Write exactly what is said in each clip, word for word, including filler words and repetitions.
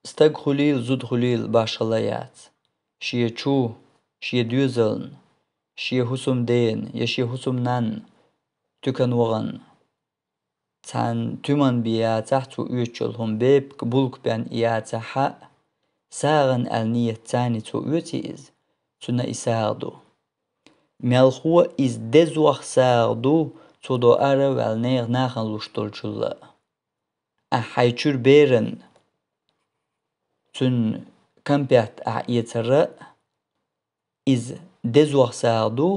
Стаг хуьлийла, зуда хуьлийла, башхала яц. Шен чу, шен доьзална, шен хӀусамдена я шен хӀусамнанна туькана вахана, цхьана туьман бен яцахь цо оьцуш йолу хӀума, бепиг, булка бен яцахь а, сагӀина аьлла нийят царний цо оьций иза, цунна и сагӀа ду. Мелхо иза дезох сагӀа ду, цо доӀара а ваьлла нехан нахана луш долчул а. Ахь хьайн чуьра беран цуьнан кампет ахь эцар а, иза дезох сагӀа ду,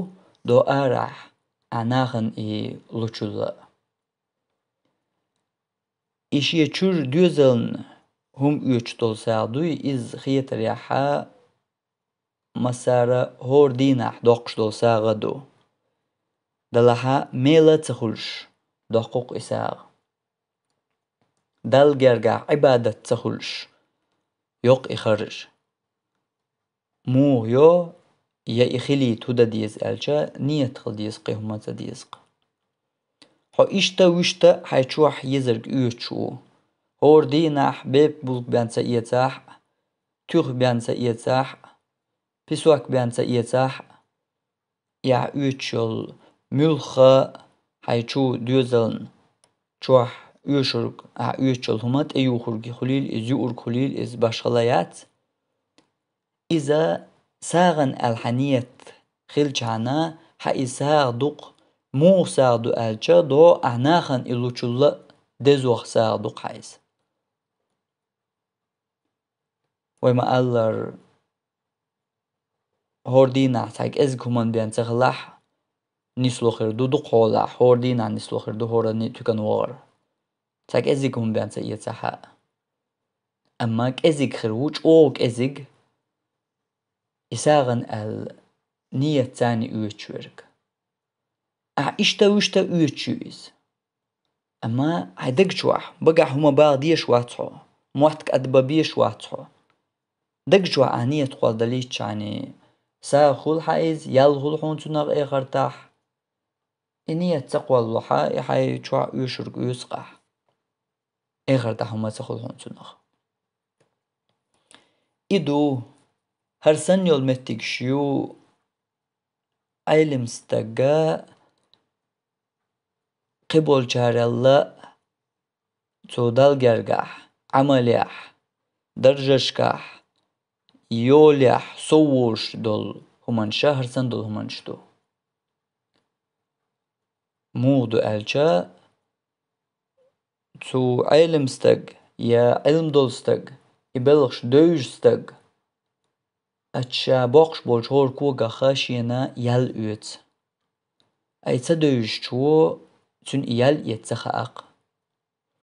доӀарахь ахь нахана и лучул а. И шен чуьра доьзална хӀума оьцуш долу сагӀа дуй, иза хетарехь а, массара хӀора дийнахь доккхуш долу сагӀа ду. Делахь а мела а ца хуьлуш, доккху-кх и сагӀа. Далла гергахь Ӏибадат ца хуьлуш, йоккху и харж. Муха йо, я и хилийта хӀун дан деза аьлча, нийят хила деза, кхин хӀума ца деза-кх. Хьо иштта-вуьшта хьайн чохь езарг оьцуш ву. ХӀора дийнахь бепиг, булка бен ца эцахь а, туьха бен ца эцахь а, песок бен ца эцахь а, ахь оьцуш йолу муьлхха а хьайн чу, доьзална чохь оьшург, ахь оьцуш йолу хӀума тӀеюхург хуьлийла иза, юург хуьлийла иза, башхала яц. Иза сагӀина аьлла хьан нийят хилчахьана, хьан и сагӀа ду-кх, муха сагӀа ду аьлча, доӀа ахь нахана и лучул а дезох сагӀа ду-кх хьан иза. Вай ма-аллара, хӀора дийнахь цхьа кӀезиг хӀуманна бен ца хилахь, нисло хир ду, дукха хьолахь, хӀора дийнахь нисло хир ду хӀоранний туькана вахар, цхьа кӀезиг хӀума бен ца эцахь а. Амма кӀезиг хир ву, чӀогӀа кӀезиг, и сагӀина аьлла нийят царний оьцуш верг. Ахь иштта-вуьшта оьцуш ю иза. Амма хьайн даг чохь багахь хӀума баха дезаш вац хьо, мотт кӀадбан безаш вац хьо. Даг чохь ахь нийят кхолладалийтчахьана, сагӀа хуьлу хьан иза, ял хуьлу хьуна цунах эхартахь. И нийят ца кхоллалахь, и хьайн чохь оьшург оьцу-кх ахь. Эхартахь хӀума ца хуьлу хьуна цунах. И ду, хӀара санна йолу меттигаш ю Ӏелим стага кхиболчарел а, цо Далла гергахь, Ӏамалехь, даржашкахь, йолехь сов волуш долу хӀуманаш, хӀара санна долу хӀуманаш ду. Муха ду аьлча, цу Ӏелим стаг я Ӏилма долу стаг, и белхаш девзаш стаг, ачча боккхуш болчу хӀора когах шена ял оьцу. Ай ца девзачо цуьнан и ял эца ца хаьа-кх.